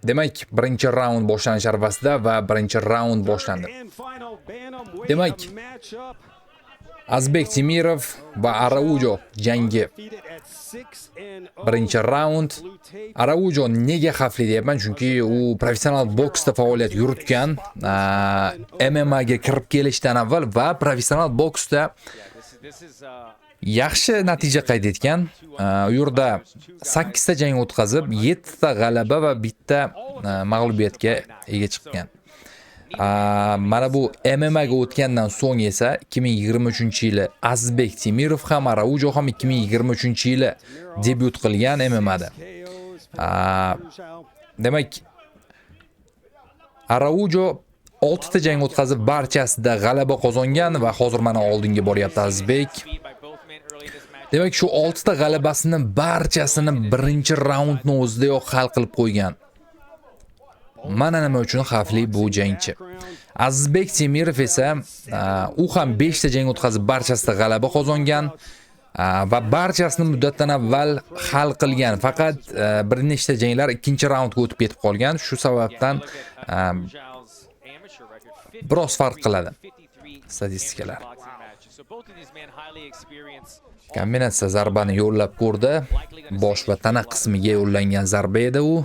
Demak, birinchi raund boshlanish arafasida va birinchi raund boshlandi. Demak, Azizbek Temirov va Araujo jangi. Birinchi raund. Araujo nega xavfli deyapman? Chunki u professional boksda faoliyat yuritgan, MMA ga kirib kelishdan avval va professional boksda yaxshi natija qayd etgan. U yerda 8 ta jang o'tkazib, 7 ta g'alaba va 1 ta mag'lubiyatga ega chiqqan. Mana bu MMA ga o'tgandan so'ng esa 2023-yili Azizbek Temirov ham, Araujo ham 2023-yili debyut qilgan MMAda. Demak, Araujo 6 ta jang o'tkazib, barchasida g'alaba qozongan va hozir mana oldinga boryapti Azizbek. Demak, shu 6 ta g'alabasini barchasini birinchi raundni o'zidayoq hal qilib qo'ygan. Mana nima uchun xavfli bu jangchi. Azizbek Temirov esa u ham 5 ta jang o'tkazib, barchasida g'alaba qozongan va barchasini muddatdan avval hal qilgan. Faqat bir nechta janglar ikkinchi raundga o'tib ketib qolgan. Shu sababdan biroz farq qiladi statistikalar. Kombinatsiya zarbani yo'llab ko'rdi. Bosh va tana qismiga yo'llangan zarba edi u.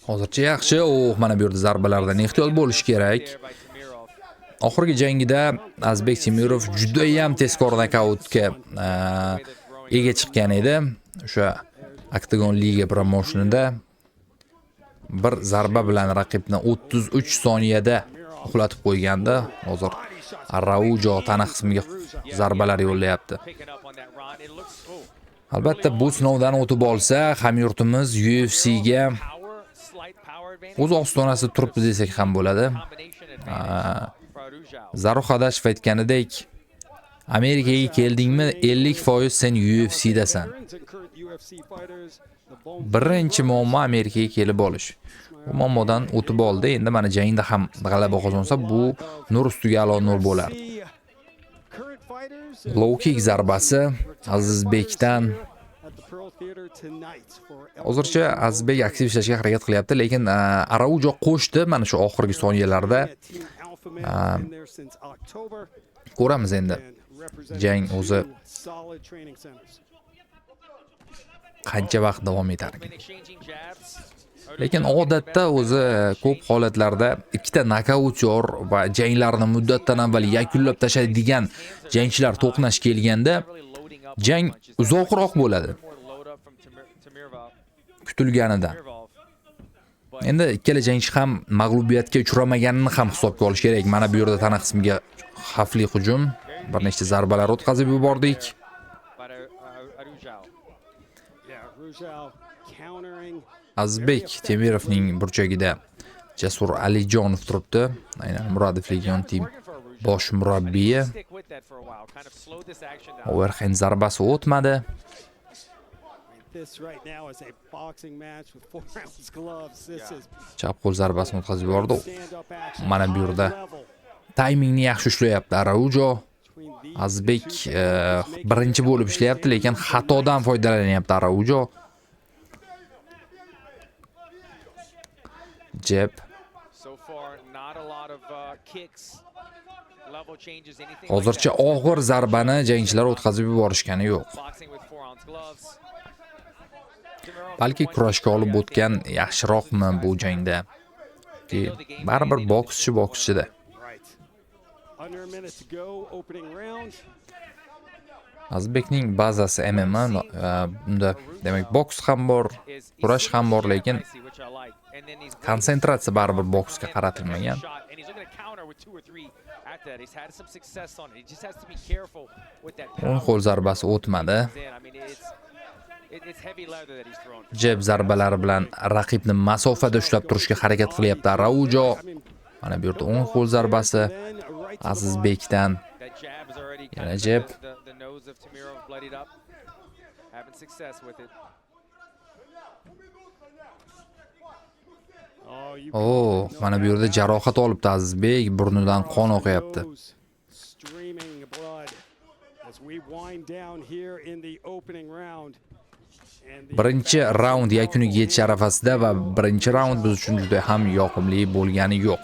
Hozircha yaxshi. Oh, mana bu yerda zarbalardan ehtiyot bo'lish kerak. Oxirgi jangida Azizbek Temirov juda ham tezkor nokautga ega chiqqan edi. O'sha Octagon Liga promotionida bir zarba bilan raqibni 33 soniyada uxlatib qo'ygandi. Hozir Araujo tana qismiga zarbalar yo'llayapti. Albatta bu sinovdan o'tib olsa, hamyurtimiz UFC ga o'z ostonasida turibdi desak ham bo'ladi. Zarruh Adashev aytganidek, Amerikaga keldingmi, 50% sen UFC dasan. Birinchi muammo Amerikaga kelib olish. Bu muammodan o'tib oldi. Endi mana jangda ham g'alaba qozonsa, bu nur ustiga a'lo nur bo'lardi. Low kick zarbasi Azizbekdan. Hozircha Azizbek aktiv ishlashga harakat qilyapti, lekin Araujo qo'shdi mana shu oxirgi soniyalarda. Ko'ramiz endi. Jang o'zi qancha vaqt davom etar ekan. Lekin odatda o'zi ko'p holatlarda ikkita nokautyor va janglarni muddatdan avval yakunlab tashlaydigan jangchilar to'qnash kelganda jang uzoqroq bo'ladi kutilganidan. Endi ikkala jangchi ham mag'lubiyatga uchramaganini ham hisobga olish kerak. Mana bu yerda tana qismiga xavfli hujum, bir nechta zarbalar o'tkazib yubordik. Azizbek Temirovning burchagida Jasur Alijonov turibdi. Aynan Muradov Legion Team bosh murabbiyi. Overhand zarbasi o'tmadi. Chap qo'l zarbasini o'tkazib yubordi. Mana bu yerda taymingni yaxshi ushlayapti Araujo. Azizbek birinchi bo'lib ishlayapti, lekin xatodan foydalanyapti Araujo. Jeb. Hozircha og'ir zarbani jangchilar o'tkazib yuborishgani yo'q. Balki kurashga olib o'tgan yaxshiroqmi bu jangda? Baribir bokschi bokschida. Azizbekning bazasi MMA, bunda demak boks ham bor, kurash ham bor, lekin konsentratsiya baribir boksga qaratilmagan. O'ng qo'l zarbasi o'tmadi. Jeb zarbalari bilan raqibni masofada ushlab turishga harakat qilyapti Araujo. Mana bu yerda o'ng qo'l zarbasi Azizbekdan. Yana jeb. Oh, mana bu yerda jarohat olibdi Azizbek, burnidan qon oqyapti. Birinchi raund yakuniga yetish arafasida va birinchi raund biz uchun juda ham yoqimli bo'lgani yo'q.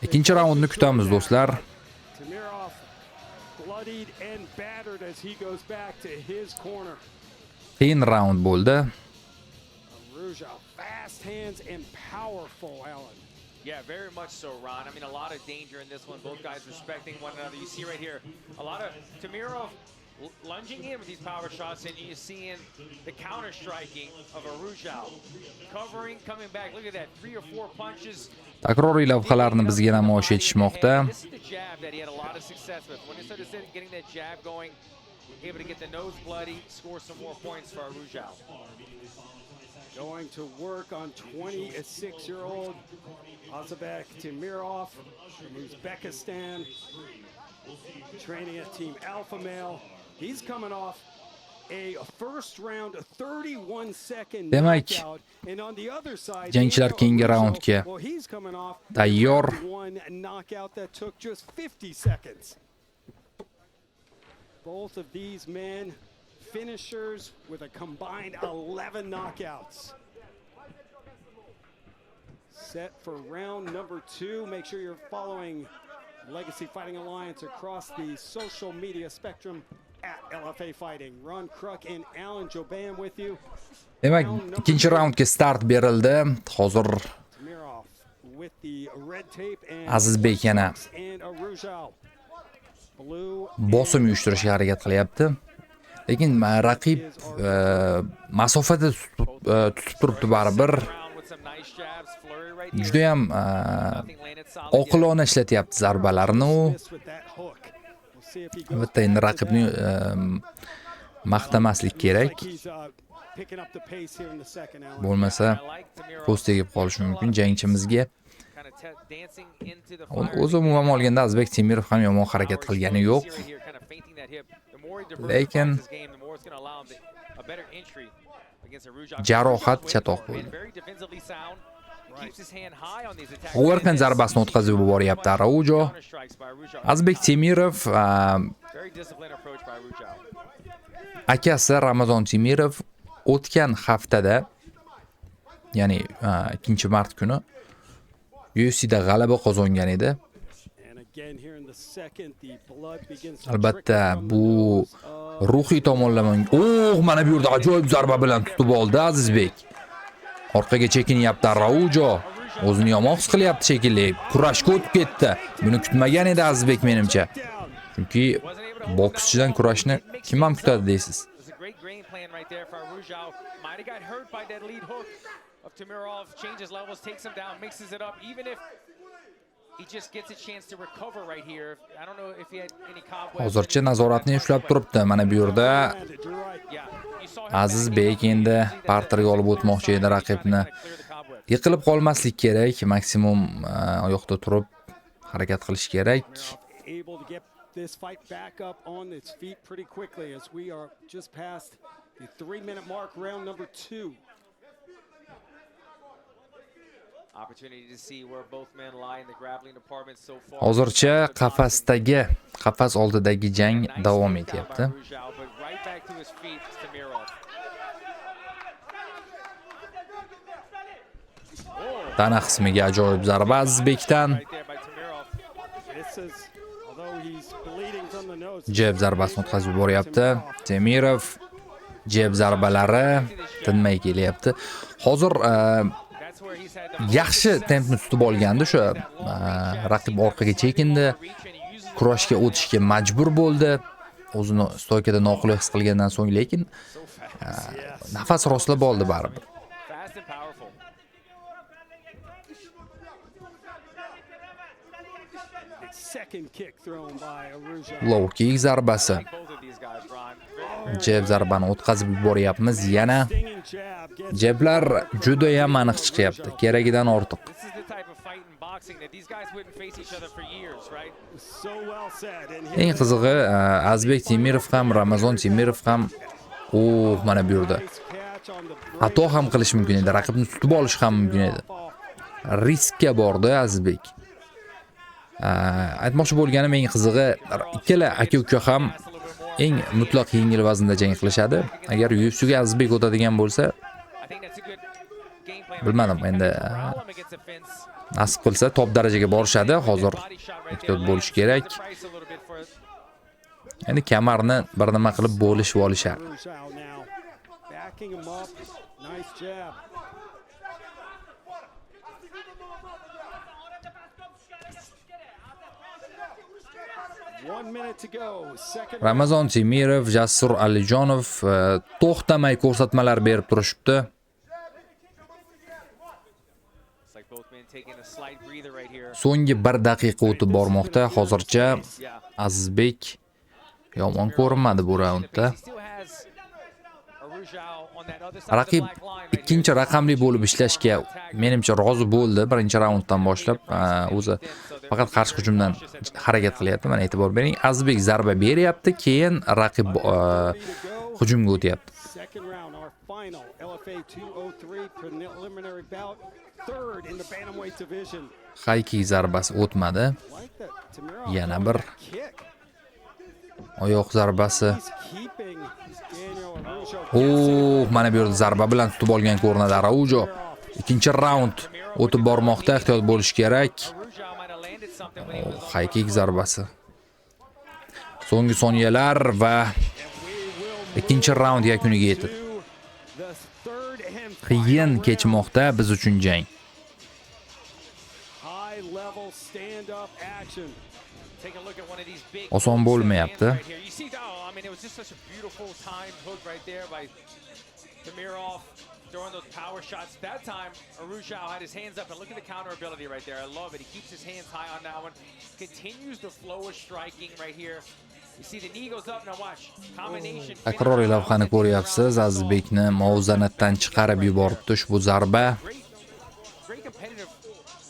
Ikkinchi raundni kutamiz, do'stlar. Temirov bloodied and battered as he goes back to his corner. Qiyin raund bo'ldi. Araujo, fast hands and powerful, Alan. Yeah, very much so, Ron. I mean, a lot of danger in this one. Both guys respecting one another. You see right here, a lot of Temirov lunging in with these power shots, and you're seeing the counter striking of Araujo. Covering, coming back. Look at that, three or four punches. Takroriy lavhalarni bizga namoyish etishmoqda. This is the jab that he had a lot of success with. When he started getting that jab going, able to get the nose bloody, score some more points for Araujo. Going to work on 26-year-old Azizbek Temirov from Uzbekistan, training at Team Alpha Male. He's coming off a first round 31-second Demak, knockout. And on the other side, jangchilar Daniel keyingi Araujo, raundga well, he's coming off tayyor. one knockout that took just 50 seconds. Both of these men finishers with a combined 11 knockouts. Set for round number two. Make sure you're following Legacy Fighting Alliance across the social media spectrum at LFA Fighting. Ron Kruk and Alan Jouban with you. Demak, ikkinchi raundga start berildi. Hozir Temirov with the red tape and Azizbek yana and Araujo. Blue bosim uyushtirishga harakat qilyapti. Lekin raqib masofada tutib turibdi baribir. Round with some nice jabs, flurry right here. Judayam Nothing landed solid yet. oqilona ishlatyapti zarbalarni u. missed with that hook. We'll see if he goes Albatta, endi back to raqibni that. maqtamaslik kerak. Looks like he's picking up the pace here in the second, Alan. Bo'lmasa I like Temirov ko'z tegib qolishi mumkin jangchimizga. kind of dancing into the fire. O'zi umuman olganda Azizbek Temirov ham yomon harakat qilgani yo'q. Lekin jarohat chatoq bo'ldi. Overhand zarbasini o'tkazib yuboryapti Araujo. Azizbek Temirov akasi Ramazon Temirov o'tgan haftada, ya'ni 2-mart kuni UFCda g'alaba qozongan edi. Albatta, bu ruhiy tomonlama. Oh, mana bu yerda ajoyib zarba bilan tutib oldi Azizbek. Orqaga chekinyapti Araujo. O'zini yomon his qilyapti shekilli. Kurashga o'tib ketdi. Buni kutmagan edi Azizbek menimcha. Chunki bokschidan kurashni kim ham kutadi deysiz. It was a great game plan right there for Araujo. Might have got hurt by that lead hook of Temirov. Changes levels, takes him down, mixes it up. Even if he just gets a chance to recover right here. I don't know if he had any cobwebs. Hozircha nazoratni ushlab turibdi. Mana bu yerda Azizbek endi parterga olib o'tmoqchi edi raqibni. Yiqilib qolmaslik kerak, maksimum oyoqda turib harakat qilish kerak. Able to get this fight back up on its feet pretty quickly as we are just past the 3-minute mark, round number two. Opportunity to see where both men lie in the grappling department so far. Hozircha qafas oldidagi jang Nice davom takedown by etyapti. Araujo, but right back to his feet is Temirov. Tana qismiga ajoyib zarba Azizbekdan. Right there by Temirov. This is, although he's bleeding from the nose, Jeb zarbasini o'tkazib yuboryapti. Temirov jeb zarbalari tinmay kelyapti. Hozir That's where he's had the most yaxshi success. tempni tutib olgandi o'sha raqib orqaga chekindi. Kurashga o'tishga majbur bo'ldi. O'zini stoykada noqulay his qilgandan so'ng, lekin nafas rostlab oldi baribir. Fast and powerful. Second kick thrown by Araujo. Low kick zarbasi. Like both of these guys, Ron. Very, very Jeb zarbani o'tkazib yuboryapmiz yana. Stinging jab gets Jeblar juda ham aniq chiqyapti, keragidan ortiq. This is the type of fight in boxing that these guys wouldn't face each other for years, right? so well said. And Eng qizig'i, Azizbek Temirov ham, Ramazon Temirov ham, oh, mana bu yerda nice catch on the xato ham qilish mumkin edi, raqibni tutib olish ham mumkin edi. Riskka bordi Azizbek. Aytmoqchi bo'lganim, eng qizig'i, ikkala aka-uka ham Pass a little bit more Eng mutlaq yengil vaznda jang qilishadi. Agar UFCga Azizbek o'tadigan bo'lsa, bilmadim, endi nasib qilsa top darajaga borishadi. Hozir ehtiyot bo'lish kerak. Endi kamarni bir nima qilib bo'lishib olishadi. Araujo now backing him up. Nice jab. 1 minute to go. Second round. Ramazon Temirov, Jasur Alijonov to'xtamay ko'rsatmalar berib turishibdi. So'nggi 1 daqiqa o'tib bormoqda. Hozircha Azizbek yomon ko'rinmadi bu raundda. Raqib ikkinchi raqamli bo'lib ishlashga menimcha rozi bo'ldi birinchi raunddan boshlab. O'zi faqat qarshi hujumdan harakat qilyapti. Mana e'tibor bering. Azizbek zarba beryapti, keyin raqib hujumga o'tyapti. Second round, our final LFA 203 preliminary bout, third in the bantamweight division. High kick zarbasi o'tmadi. Like that Temirov Yana throwing bir that kick. oyoq zarbasi. He's keeping Daniel Araujo Oh, mana bu yerda zarba bilan tutib olgan ko'rinadi Araujo. Ikkinchi raund o'tib bormoqda, ehtiyot bo'lish kerak. Oh, high kick zarbasi. So'nggi soniyalar va ikkinchi raund yakuniga yetdi. The third and Qiyin final round. kechmoqda biz uchun jang. High level stand up action. Oson bo'lmayapti. Throwing those power shots. That time, Araujo had his hands up, and look at the counter ability right there. I love it. He keeps his hands high on that one. Continues the flow of striking right here. You see the knee goes up. Now watch. Combination. Takroriy lavhani ko'ryapsiz. Azizbekni muvozanatdan chiqarib yuboribdi ushbu zarba. Great, great competitive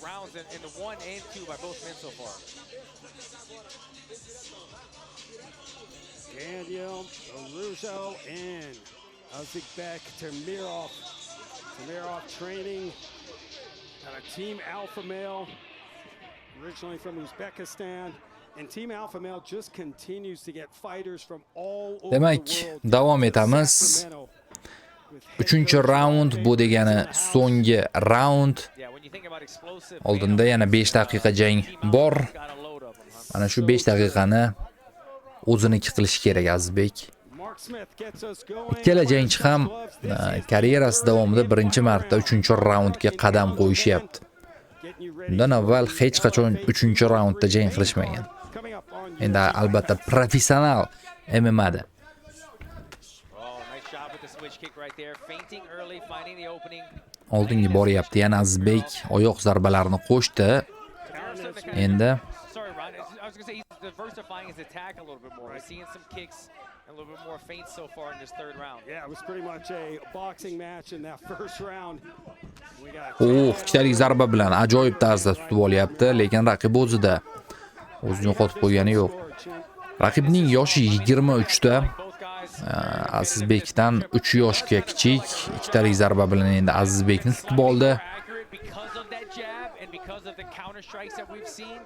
rounds in the 1 and 2 by both men so far. Daniel Araujo and Azizbek Temirov. Temirov training at a Team Alpha Male, originally from Uzbekistan. And Team Alpha Male just continues to get fighters from all over Demak, the world. davom etamiz. Sacramento with head Uchinchi coach raund Dave bu degani in the house. so'nggi raund. Yeah, when you think about explosive Oldinda yana 5 daqiqa jang bor. got a load of them, huh? Mana shu 5 daqiqani o'ziniki qilishi kerak Azizbek. Mark Smith gets us going. Ikkala jangchi ham karyerasi davomida birinchi marta 3-raundga qadam qo'yishyapti. Undan avval hech qachon 3-raundda jang qilishmagan. Endi albatta professional MMA'da. Oh, nice job with the switch kick right there. Feinting early, finding the opening. Oldinga boryapti yana Azizbek, oyoq zarbalarini qo'shdi. Endi Sorry, Ron. I was gonna say he's diversifying his attack a little bit more. We're seeing some kicks and a little bit more feints so far in this third round. Yeah, it was pretty much a boxing match in that first round. We got Oh, ikkitalik zarba bilan ajoyib tarzda tutib olyapti, lekin raqib o'zida o'zini yo'qotib qo'ygani yo'q. Raqibning yoshi 23 da. Both guys Azizbekdan 3 yoshga kichik. Ikkitalik zarba bilan endi Azizbekni tutib oldi. accurate because of that jab and because of the counter strikes that we've seen.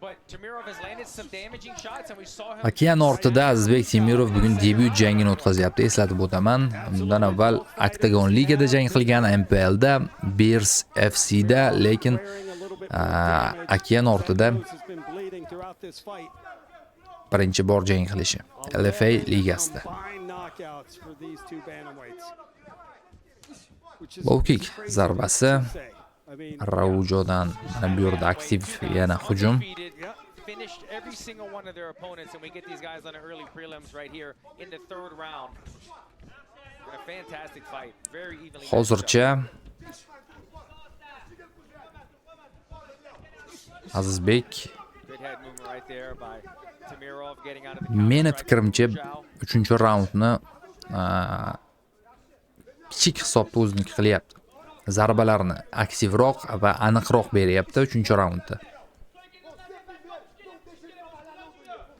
But Temirov has landed some damaging shots, and we saw him. Okean ortida Azizbek Temirov bugun debyut jangini o'tkazyapti. Eslatib o'taman. Bundan avval Octagon Ligada jang qilgan, MPLda, Bears FCda, lekin okean ortida has been bleeding throughout this fight. birinchi bor jang qilishi LFA ligasida. Combined knockouts for these two bantamweights. Which is Low kick crazy zarbasi to say. I mean, Araujodan. Mana bu yerda aktiv yana hujum. Undefeated, finished every single one of their opponents, and we get these guys on the early prelims right here in the third round. And a fantastic fight, very evenly matched up. Hozircha Azizbek Good head movement right there by Temirov getting out of the meni counter strike. fikrimcha Araujo 3-raundni kichik hisobda o'ziniki qilyapti. Zarbalarni aktivroq va aniqroq beryapti 3-raundda.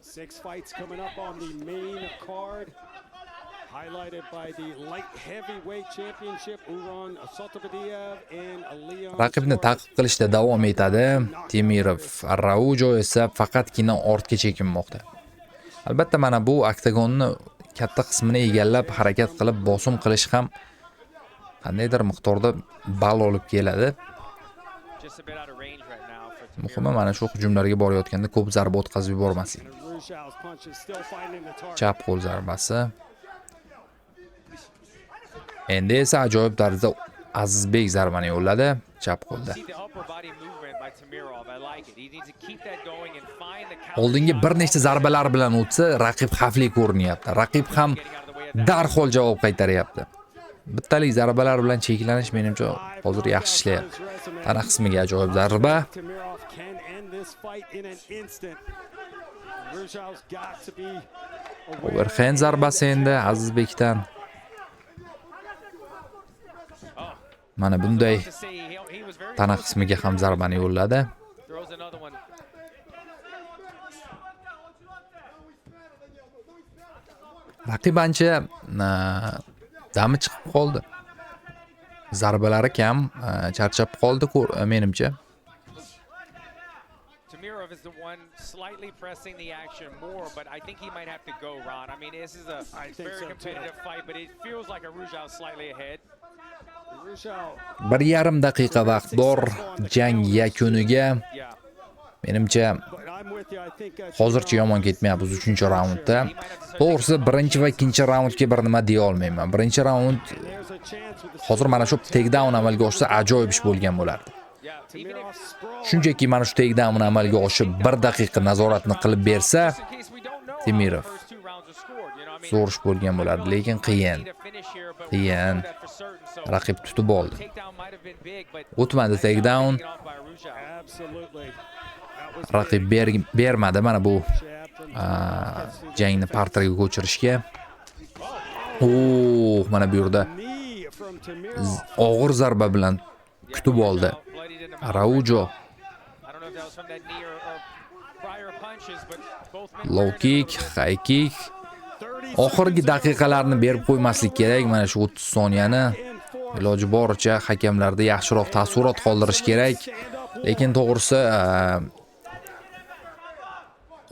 6 fights coming up on the main card, highlighted by the light heavyweight championship, Uran Satybaldiev and Leon Raqibni Suarez. ta'qib qilishda davom etadi Temirov. Araujo esa faqatgina ortga chekinmoqda. Albatta, mana bu oktagonni katta qismini egallab harakat qilib bosim qilish ham qandaydir miqdorda ball olib keladi. Just a bit out of range right now for Temirov. Muhimi, mana shu hujumlarga borayotganda ko'p zarba o'tkazib yubormaslik. And Araujo's punches still finding the target. Chap qo'l zarbasi. Endi esa ajoyib tarzda Azizbek zarbani yo'lladi chap qo'lda. See the upper body movement by Temirov. I like it. He needs to keep that going and find the counter Oldingi shot. Bir nechta zarbalar bilan o'tsa, raqib xavfli ko'rinyapti. Raqib ham darhol javob qaytaryapti. Bittalik zarbalar bilan cheklanish, menimcha, hozir yaxshi ishlayapti. Tana qismiga ajoyib zarba. Temirov can end this fight in an instant. Araujo's got to be aware. Overhand zarbasi endi Azizbekdan. Mana bunday To say he was very tana qismiga ham zarbani yo'lladi. Throws another one. Raqib ancha dami chiqib qoldi. Zarbalari kam, charchab qoldi menimcha. Temirov is the one slightly pressing the action more, but I think he might have to go, Ron. I mean, this is a I think very so, too. Competitive fight, but it feels like Araujo's slightly ahead. Araujo 1,5 daqiqa vaqt bor jang yakuniga. Menimcha, But I'm with you. I think hozircha yomon ketmayapmiz 3-raundda. To'g'risi, birinchi va ikkinchi raundga bir nima deya olmayman. Birinchi raund there's a chance with the hozir mana shu takedown amalga oshsa, ajoyib ish bo'lgan bo'lardi. Yeah, even Temirov if sprawl. Shunchaki mana shu takedown amalga oshib, bir daqiqa nazoratni qilib bersa, just in case we don't know how the Temirov first two rounds are scored, I mean, zo'r ish bo'lgan bo'lardi, lekin qiyin. need a finish here, but we don't Qiyin. Know that for certain, so Raqib tutib oldi. Takedown might have been big, but O'tmadi nice job takedown. taking it off by Araujo. Absolutely. That was Raqib big. bermadi mana bu Jab from Temirov. Jangni parterga ko'chirishga. Oh, mana bu yerda Knee from Temirov. Og'ir zarba bilan kutib oldi. Bloodied in the mouth. Araujo I don't know if that was from that knee or prior punches, but both men low wearing it a kick, little bit. High kick. 30 Oxirgi seconds to go. daqiqalarni berib qo'ymaslik kerak, mana shu 30 soniyani In four. Iloji boricha hakamlarda yaxshiroq taassurot qoldirish kerak. Lekin to'g'risi,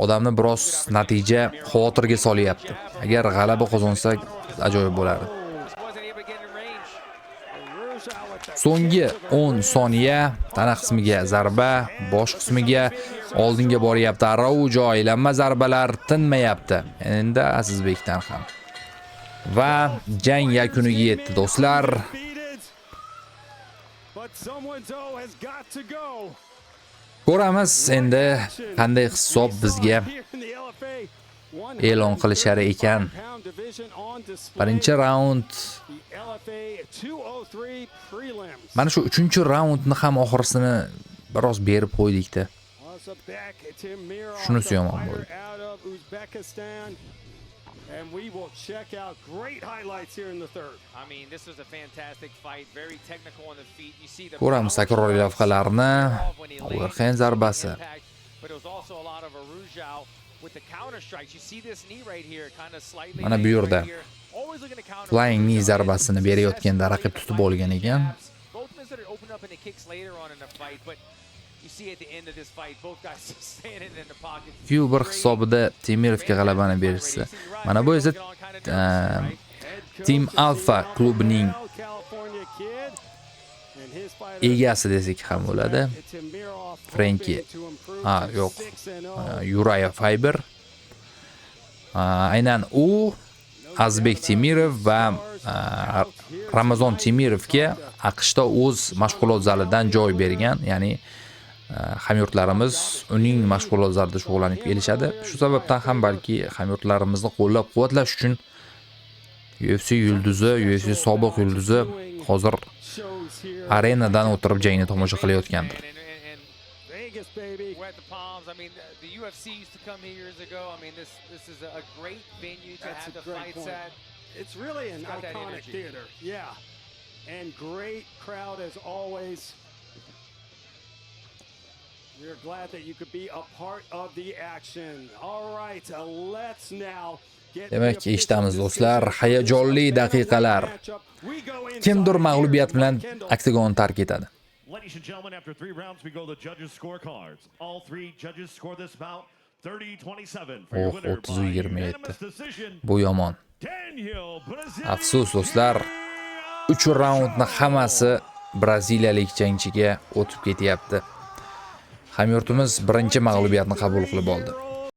odamni biroz natija xavotirga solyapti. Agar g'alaba qozonsak, ajoyib bo'lardi. Just wasn't able to get in range. Araujo with the So'nggi 10 soniya. Tana qismiga zarba, bosh qismiga, oldinga boryapti Araujo, aylanma zarbalar tinmayapti. Endi Azizbekdan ham. Va jang yakuniga yetdi, do'stlar. Defeated. But someone's O has got to go. Ko'ramiz endi qanday hisob bizga e'lon qilishar ekan. Birinchi raund, mana shu 3-raundni ham oxirisini biroz berib qo'ydikda. Shunisi yomon bo'ldi. And we will check out great highlights here in the third. I mean, this was a fantastic fight, very technical on the feet. You see the Ko'ramiz takroriy lavhalarni. Overhand zarbasi. But it was also a lot of Araujo with the counter strikes. You see this knee right here, kind of slightly Mana bu yerda always looking to counter. Flying knee zarbasini berayotganda raqib tutib olgan ekan. Both men started opening up into kicks later on in the fight, but you see at the end of this fight, both guys standing in the pocket. 2-1 hisobida Temirovga g'alabani berishsa. Mana bu esa Team Alpha klubining egasi desak ham bo'ladi. Frenki. Ha, yo'q. Yuraya Faber. Aynan u Azizbek Temirov va Ramazon Temirovga AQShda o'z mashg'ulot zalidan joy bergan, ya'ni hamyurtlarimiz uning mashg'ulot zalida shug'ullanib kelishadi. Shu sababdan ham balki hamyurtlarimizni qo'llab-quvvatlash uchun UFC yulduzi, UFC sobiq yulduzi hozir arenadan o'tirib jangni tomosha qilayotgandir. Vegas, baby. We're at the Palms. I mean, the UFC used to come here years ago. I mean, this is a great venue to That's have a the great fights point. at. It's really an It's got that iconic energy. theater. Yeah. And great crowd as always. We're glad that you could be a part of the action. All right, let's now get the Demak, official eshitamiz, do'stlar, decision. Hayajonli daqiqalar. Kimdir mag'lubiyat bilan oktagonni tark etadi. Ladies and gentlemen, after three rounds, we go to the judges' scorecards. All three judges score this bout Oh, 30-27. Bu yomon. Afsus, do'stlar. 3 raundni hammasi braziliyalik jangchiga o'tib ketyapti. Hamyurtimiz birinchi mag'lubiyatni qabul qilib oldi.